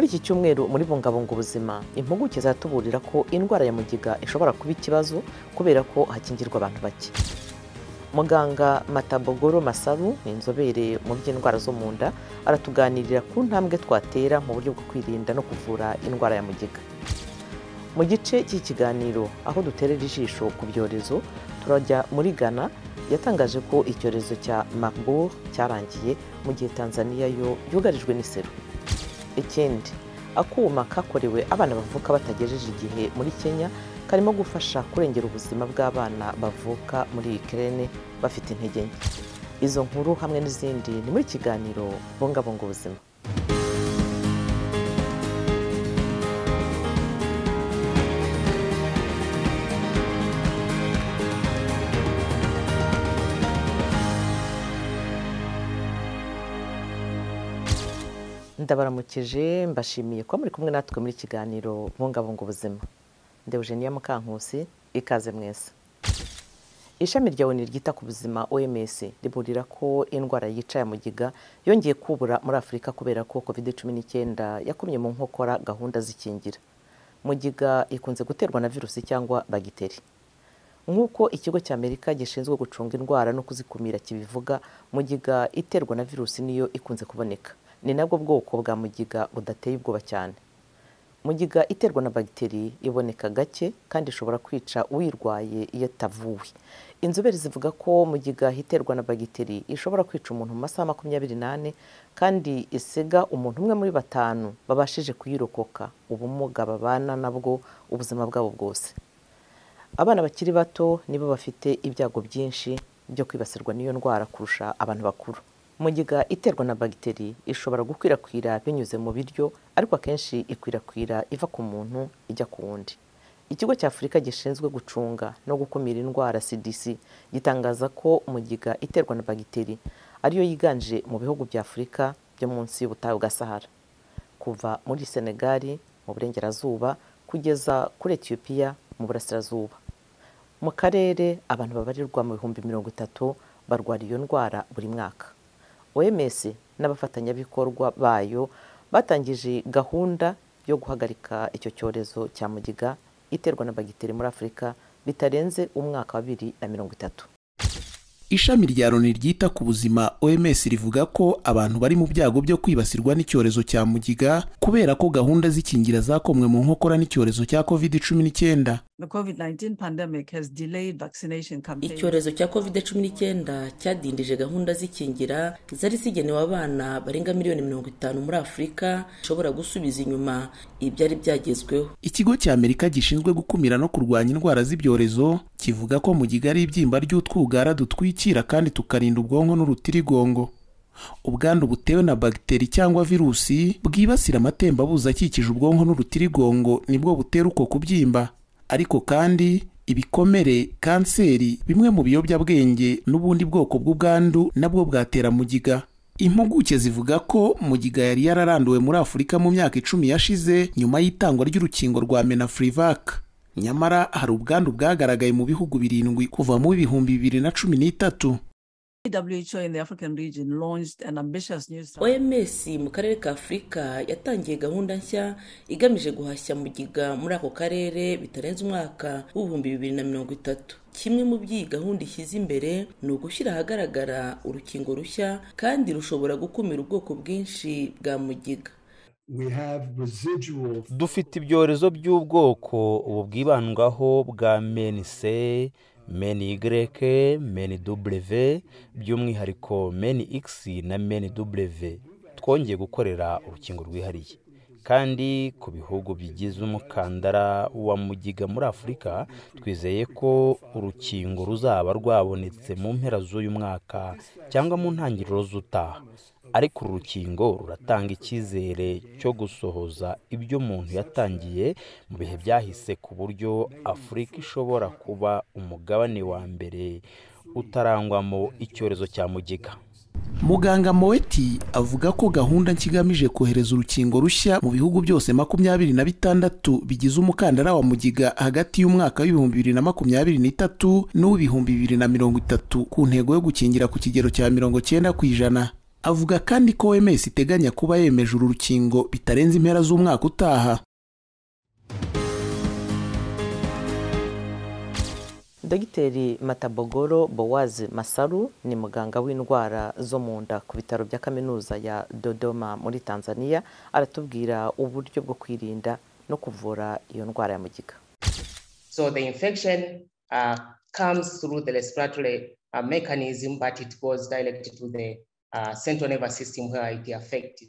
Muri iki cyumweru muri Bungabunga Ubuzima, impuguke zatuburira ko indwara ya mugiga ishobora kuba ikibazo kubera ko hakingirwa abantu bake. Muganga Matabogoro Masaru ni inzobere mu by'indwara zo mu nda, aratuganirira ku ntambwe twatera mu buryo bwo kwirinda no kuvura indwara ya mugiga. Mu gice cy'ikiganiro aho duterera ijisho ku byorezo, turajya muri Ghana yatangaje ko icyorezo cya Marburg cyarangiye, mu gihe Tanzania yo yugarijwe n'iseru. Ikindi, akuma kakorewe abana bavuka batagejeje igihe muri Kenya karimo gufasha kurengera ubuzima bw'abana bavuka muri Ukraine bafite intege nke. Izo nkuru hamwe n'izindi ni muri kiganiro Bungabunga Ubuzima. Ndabaramukije, mbashimiye kuba muri kumwe natwe muri kiganiro Bungabunga Ubuzima. Ndi Eugenia Mukankusi, ikaze mwese. Ishami rya ONU ryita ku buzima OMS riburira ko indwara yica ya mugiga yongeye kubura muri Afurika kubera ko COVID-19 yakomye mu nkokora gahunda z'ikingira. Mugiga ikunze guterwa na virusi cyangwa bagiteri. Nk'uko ikigo cya Amerika gishinzwe gucunga indwara no kuzikumira kibivuga, mugiga iterwa na virusi niyo ikunze kuboneka. Ni nabwo bwoko bwa mugiga budateye ubwoba cyane. Mugiga iterwa na bagiteri iboneka gake kandi ishobora kwica uyirwaye iyo itavuwe. Inzobere zivuga ko mugiga iterwa na bagiteri ishobora kwica umuntu mu masaha 24 kandi isiga umuntu umwe muri 5 babashije kuyirokoka ubumuga babana nabwo ubuzima bwabo bwose. Abana bakiri bato nibo bafite ibyago byinshi byo kwibasirwa n'iyo ndwara kurusha abantu bakuru. Mugiga iterwa na bagiteri ishobora gukwirakwira binyuze mu biryo, ariko akenshi ikwirakwira iva ku muntu ijya ku wundi. Ikigo cya Afurika gishinzwe gucunga no gukumira indwara CDC gitangaza ko mugiga iterwa na bagiteri ariyo yiganje mu bihugu bya Afurika byo munsi y'ubutayu bwa Sahara, kuva muri Senegal mu burengerazuba kugeza kuri Ethiopia mu burasirazuba. Mu karere abantu babarirwa mu 30,000 barwara iyo ndwara buri mwaka. OMS n'abafatanyabikorwa bayo batangije gahunda yo guhagarika icyo cyorezo cya mugiga iterwa na bagiteri muri Afurika bitarenze umwaka wa 2030. Ishami rya Loni ryita ku buzima OMS rivuga ko abantu bari mu byago byo kwibasirwa n'icyorezo cya mugiga kubera ko gahunda z'ikingira zakomwe mu nkokora n'icyorezo cya COVID-19. Icyorezo cya COVID-19 cyadindije gahunda z'ikingira zari zigenewe abana barenga miliyoni 50 muri Afurika, ishobora gusubiza inyuma ibyari byagezweho. Ikigo cya Amerika gishinzwe gukumira no kurwanya indwara z'ibyorezo kivuga ko mugiga ari ibyimba ry'utwugara dutwikira kandi tukarinda ubwonko n'urutirigongo. Ubwandu butewe na bagiteri cyangwa virusi bwibasira amatembabuzi akikije ubwonko n'urutirigongo nibwo butera uko kubyimba. Ariko kandi ibikomere, kanseri, bimwe mu biyobyabwenge n'ubundi bwoko bw'ubwandu nabwo bwatera mugiga. Impuguke zivuga ko mugiga yari yararanduwe muri Afurika mu myaka 10 yashize nyuma y'itangwa ry'urukingo rwa Menafrivac. Nyamara hari ubwandu bwagaragaye mu bihugu 7 kuva mu 2013. OMS mu karere ka Afurika yatangiye gahunda nshya igamije guhashya mugiga muri ako karere bitarenze umwaka wa 2030. Kimwe mu by'iyi gahunda ishyize imbere ni ugushyira ahagaragara urukingo rushya kandi rushobora gukumira ubwoko bwinshi bwa mugiga. Dufite ibyorezo by'ubwoko ubu bwibandwaho bwa MenC, MenY, MenW, by'umwihariko MenX na MenW. Twongeye gukorera urukingo rwihariye kandi ku bihugu bigize umukandara wa mugiga muri Afurika. Twizeye ko urukingo ruzaba rwabonetse mu mpera z'uyu mwaka cyangwa mu ntangiriro z'utaha. Ariko uru rukingo ruratanga icyizere cyo gusohoza ibyo umuntu yatangiye mu bihe byahise, ku buryo Afurika ishobora kuba umugabane wa mbere utarangwamo icyorezo cya mugiga. Muganga Moeti avuga ko gahunda nkigamije kohereza urukingo rushya mu bihugu byose 26 bigize umukandara wa mugiga hagati y'umwaka wa 2023 n'uw'2030 ku ntego yo gukingira ku kigero cya 90%. Avuga kandi ko OMS iteganya kuba yemeje uru rukingo bitarenze impera z'umwaka utaha. Dogiteri Matabogoro Boaz Masaru ni muganga w'indwara zo mu nda ku bitaro bya kaminuza ya Dodoma muri Tanzania, aratubwira uburyo bwo kwirinda no kuvura iyo ndwara ya mugiga. So the infection comes through the respiratory mechanism, but it goes directly to the central nervous system where it affects.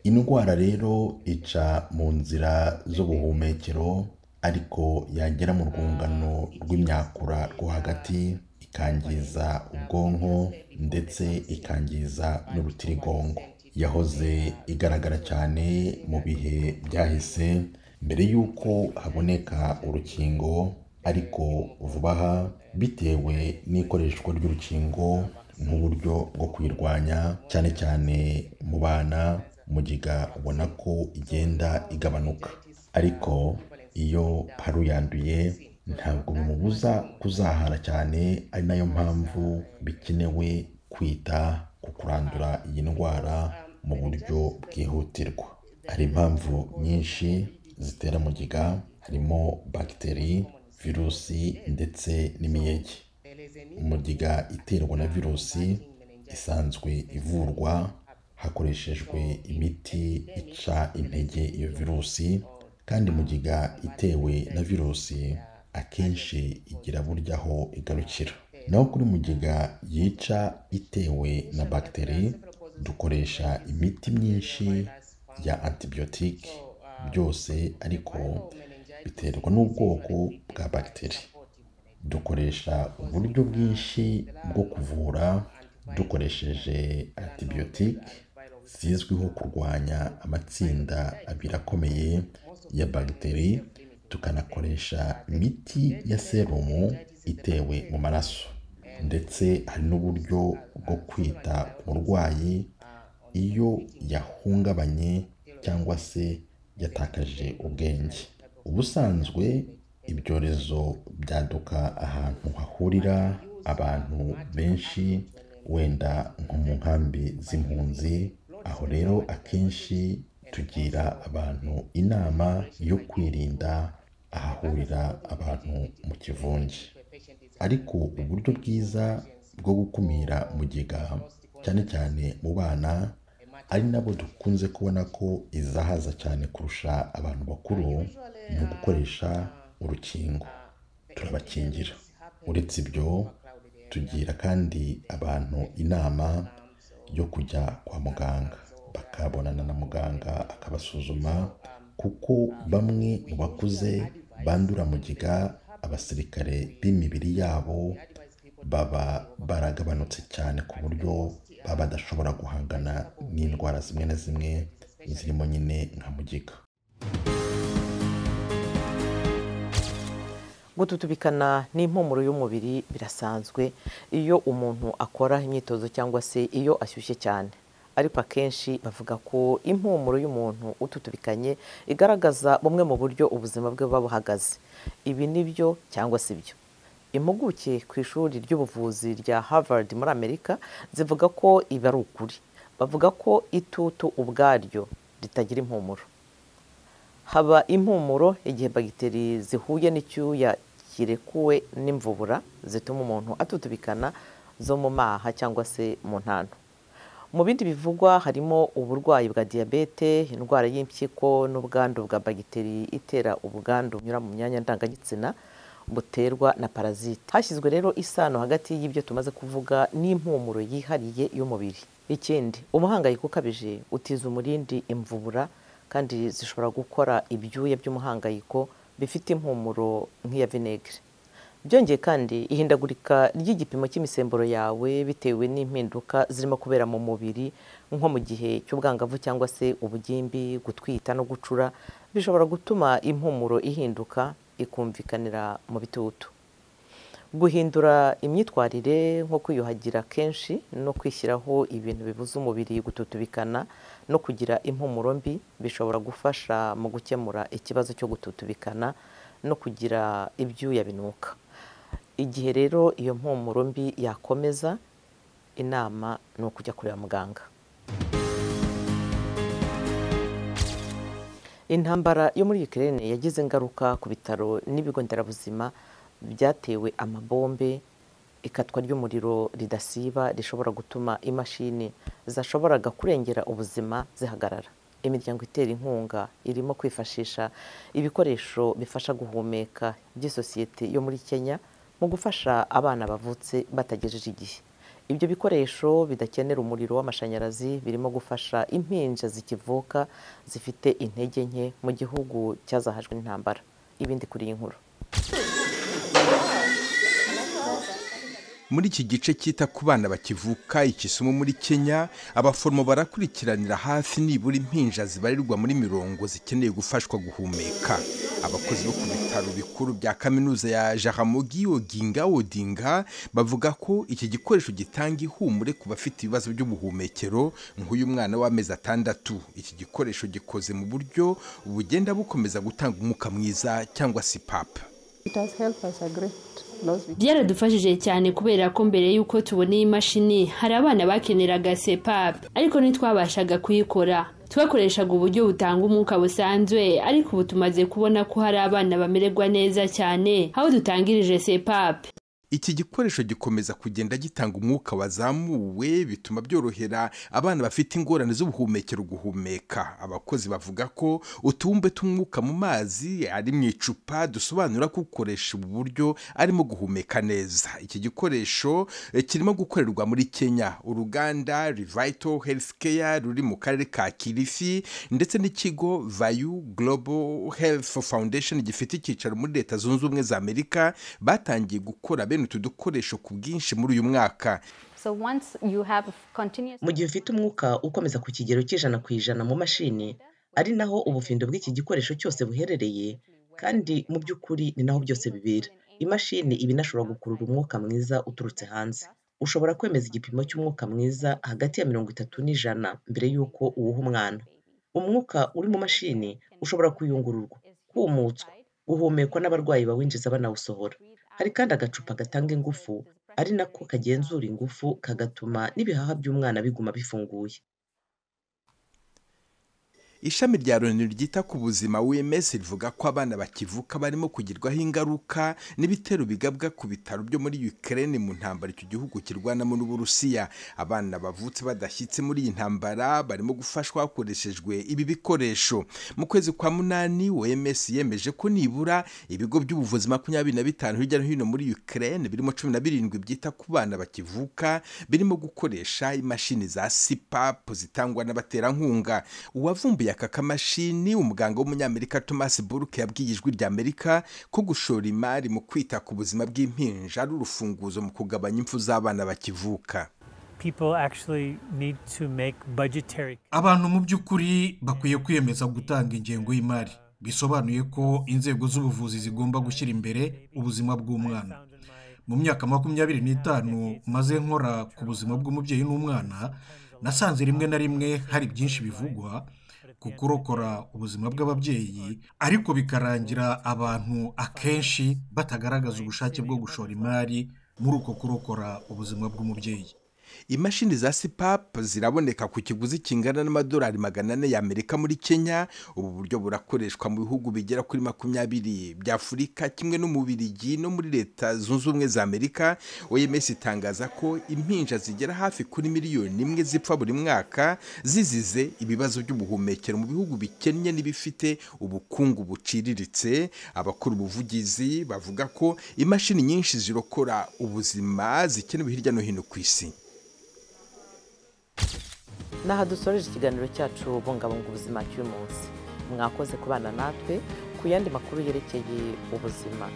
Indwara rero ica mu nzira z'ubuhumekero, ariko yagera mu rwungano rw'imyakura rwo hagati ikangiza ubwonko ndetse ikangiza n'urutirigongo. Yahoze igaragara cyane mu bihe byahise mbere y'uko haboneka urukingo, ariko vuba aha bitewe n'ikoreshwa ry'urukingo nk'uburyo bwo kuyirwanya cyane cyane mu bana, mugiga ubona ko igenda igabanuka. Ariko iyo hari uyanduye ntabwo bimubuza kuzahara cyane, ari nayo mpamvu bikenewe kwita ku kurandura iyi ndwara mu buryo bwihutirwa. Hari impamvu nyinshi zitera mugiga, harimo bagiteri, virusi ndetse n'imiyege. Mugiga iterwa na virusi isanzwe ivurwa hakoreshejwe imiti ica intege iyo virusi, kandi mugiga itewe na virusi akenshi igira burya aho igarukira. Naho kuri mugiga yica itewe na bagiteri dukoresha imiti myinshi ya antibiyotike, byose ariko biterwa n'ubwoko bwa bagiteri. Dukoresha uburyo bwinshi bwo kuvura dukoresheje antibiyotike zizwiho kurwanya amatsinda abiri akomeye ya bagiteri, tukanakoresha imiti ya serumu itewe mu maraso. Ndetse hari n'uburyo bwo kwita ku murwayi iyo yahungabanye cyangwa se yatakaje ubwenge. Ubusanzwe ibyorezo byaduka ahantu hahurira abantu benshi, wenda nko mu nkambi z'impunzi. Aho rero akenshi tugira abantu inama yo kwirinda ahahurira abantu mu kivunge. Ariko uburyo bwiza bwo gukumira mugiga cyane cyane mu bana, ari nabo dukunze kubona ko izahaza cyane kurusha abantu bakuru, ni ugukoresha urukingo. Turabakingira. Uretse ibyo, tugira kandi abantu inama yo kujya kwa muganga, bakabonana na muganga akabasuzuma, kuko bamwe mu bakuze bandura mugiga abasirikare b'imibiri yabo baba baragabanutse cyane ku buryo baba badashobora guhangana n'indwara zimwe na zimwe zirimo nyine nka mugiga. Gututubikana n'impumuro y'umubiri birasanzwe iyo umuntu akora imyitozo cyangwa se iyo ashyushye cyane, ariko akenshi bavuga ko impumuro y'umuntu ututubikanye igaragaza bumwe mu buryo ubuzima bwe buba buhagaze. Ibi nibyo cyangwa si byo? Impuguke ku ishuri ry'ubuvuzi rya Harvard muri Amerika zivuga ko ibi ari ukuri. Bavuga ko itutu ubwaryo ritagira impumuro. Haba impumuro igihe bagiteri zihuye n'icyuya kirekuwe n'imvubura zituma umuntu atutubikana zo mu maha cyangwa se mu ntano. Mu bindi bivugwa harimo uburwayi bwa diyabete, indwara y'impyiko n'ubwandu bwa bagiteri itera ubwandu bunyura mu myanya ndangagitsina buterwa na parazite. Hashyizwe rero isano hagati y'ibyo tumaze kuvuga n'impumuro yihariye y'umubiri. Ikindi, umuhangayiko ukabije utiza umurindi imvubura, kandi zishobora gukora ibyuya by'umuhangayiko bifite impumuro nk'iya vinegere. Byongeye kandi, ihindagurika ry'igipimo cy'imisemburo yawe bitewe n'impinduka zirimo kubera mu mubiri, nko mu gihe cy'ubwangavu cyangwa se ubugimbi, gutwita no gucura, bishobora gutuma impumuro ihinduka ikumvikanira mu bitutu. Guhindura imyitwarire nko kwiyuhagira kenshi no kwishyiraho ibintu bibuza umubiri gututubikana no kugira impumuro mbi bishobora gufasha mu gukemura ikibazo cyo gututubikana no kugira ibyuya binuka. Igihe rero iyo mpumuro mbi yakomeza, Inama ni ukujya kureba muganga. Intambara yo muri Ukraine yagize ingaruka ku bitaro n'ibigo nderabuzima byatewe amabombe, ikatwa ry'umuriro ridasiba rishobora gutuma imashini zashoboraga kurengera ubuzima zihagarara. Imiryango itera inkunga irimo kwifashisha ibikoresho bifasha guhumeka by'isosiyete yo muri Kenya mu gufasha abana bavutse batagejeje igihe. Ibyo bikoresho bidakenera umuriro w'amashanyarazi birimo gufasha impinja zikivuka zifite intege nke mu gihugu cyazahajwe n'intambara. Ibindi kuri iyi nkuru. Muri iki gice cyita ku bana bakivuka ikisumu muri Kenya, abaforomo barakurikiranira hafi nibura impinja zibarirwa muri mirongo zikeneye gufashwa guhumeka. Abakozi bo ku bitaro bikuru bya kaminuza ya Jaramogi Oginga Odinga bavuga ko iki gikoresho gitanga ihumure ku bafite ibibazo by'ubuhumekero nk'uyu mwana w'amezi 6. Iki gikoresho gikoze mu buryo bugenda bukomeza gutanga umwuka mwiza cyangwa CPAP. Byaradufashije cyane kubera ko mbere y'uko tubona iyi mashini hari abana bakeneraga CPAP ariko ntitwabashaga kuyikora. Twakoreshaga uburyo butanga umwuka busanzwe, ariko ubu tumaze kubona ko hari abana bamererwa neza cyane aho dutangirije CPAP. Iki gikoresho gikomeza kugenda gitanga umwuka wazamuwe, bituma byorohera abana bafite ingorane z'ubuhumekero guhumeka. Abakozi bavuga ko utubumbe tw'umwuka mu mazi ari mu icupa dusobanura ko ukoresha ubu buryo arimo guhumeka neza. Iki gikoresho kirimo gukorerwa muri Kenya. Uruganda Revital Healthcare ruri mu karere ka Kilifi ndetse n'ikigo Vayu Global Health Foundation gifite icyicaro muri Leta Zunze Ubumwe za Amerika batangiye gukora utu dukoresho ku bwinshi muri uyu mwaka. Mu gihe ufite umwuka ukomeza ku kigero cy'100% mu mashini, ari naho ubufindo bw'iki gikoresho cyose buherereye, kandi mu by'ukuri ni naho byose bibera. Imashini iba inashobora gukurura umwuka mwiza uturutse hanze. Ushobora kwemeza igipimo cy'umwuka mwiza hagati ya 30 n'100 mbere y'uko uwuha umwana. Umwuka uri mu mashini ushobora kuyungururwa, kumutswa, guhumekwa n'abarwayi bawinjiza banawusohora. Hari kandi agacupa gatanga ingufu, ari nako kagenzura ingufu kagatuma n'ibihaha by'umwana biguma bifunguye. Ishami rya Loni ryita ku buzima OMS rivuga ko abana bakivuka barimo kugirwaho ingaruka n'ibitero bigabwa ku bitaro byo muri Ukraine mu ntambara icyo gihugu kirwanamo n'Uburusiya. Abana bavutse badashyitse muri iyi ntambara barimo gufashwa hakoreshejwe ibi bikoresho. Mu kwezi kwa 8 OMS yemeje ko nibura ibigo by'ubuvuzi 25 hirya no hino muri Ukraine birimo 17 byita ku bana bakivuka birimo gukoresha imashini za CPAP zitangwa n'abaterankunga. Uwavumbuye aka kamashini, umuganga w'umunyamerika Thomas Burke, yabwiye Ijwi ry'Amerika ko gushora imari mu kwita ku buzima bw'impinja ari urufunguzo mu kugabanya impfu z'abana bakivuka. Abantu mu by'ukuri bakwiye kwiyemeza gutanga ingengo y'imari, bisobanuye ko inzego z'ubuvuzi zigomba gushyira imbere ubuzima bw'umwana. Mu myaka 25 maze nkora ku buzima bw'umubyeyi n'umwana, nasanze rimwe na rimwe hari byinshi bivugwa ku kurokora ubuzima bw'ababyeyi, ariko bikarangira abantu akenshi batagaragaza ubushake bwo gushora imari muri uko kurokora ubuzima bw'umubyeyi. Imashini za CPAP ziraboneka ku kiguzi kingana n'amadolari 400 y'Amerika muri Kenya. Ubu buryo burakoreshwa mu bihugu bigera kuri 20 bya Afurika kimwe no mu Bubiligi no muri Leta Zunze Ubumwe za Amerika. OMS itangaza ko impinja zigera hafi kuri miliyoni 1 zipfa buri mwaka zizize ibibazo by'ubuhumekero mu bihugu bikennye n'ibifite ubukungu buciriritse. Abakora ubuvugizi bavuga ko imashini nyinshi zirokora ubuzima zikenewe hirya no hino ku isi. Naha dusoreje ikiganiro cyacu bungabunga ubuzima cy'uyu munsi. Mwakoze kubana natwe ku yandi makuru yerekeye ubuzima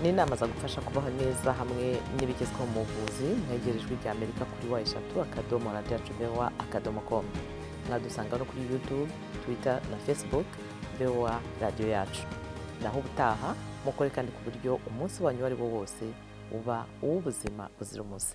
n'inama zagufasha kubaho neza hamwe n'ibigezweho mu buvuzi. Mwegerejwe rya Amerika kuri w3.radioyacu.voa.com. Mwadusanga no kuri YouTube, Twitter na Facebook VOA Radio Yacu. Naho ubutaha mukore kandi ku buryo umunsi wanyu wari wo wose uba uw'ubuzima buzira umuze.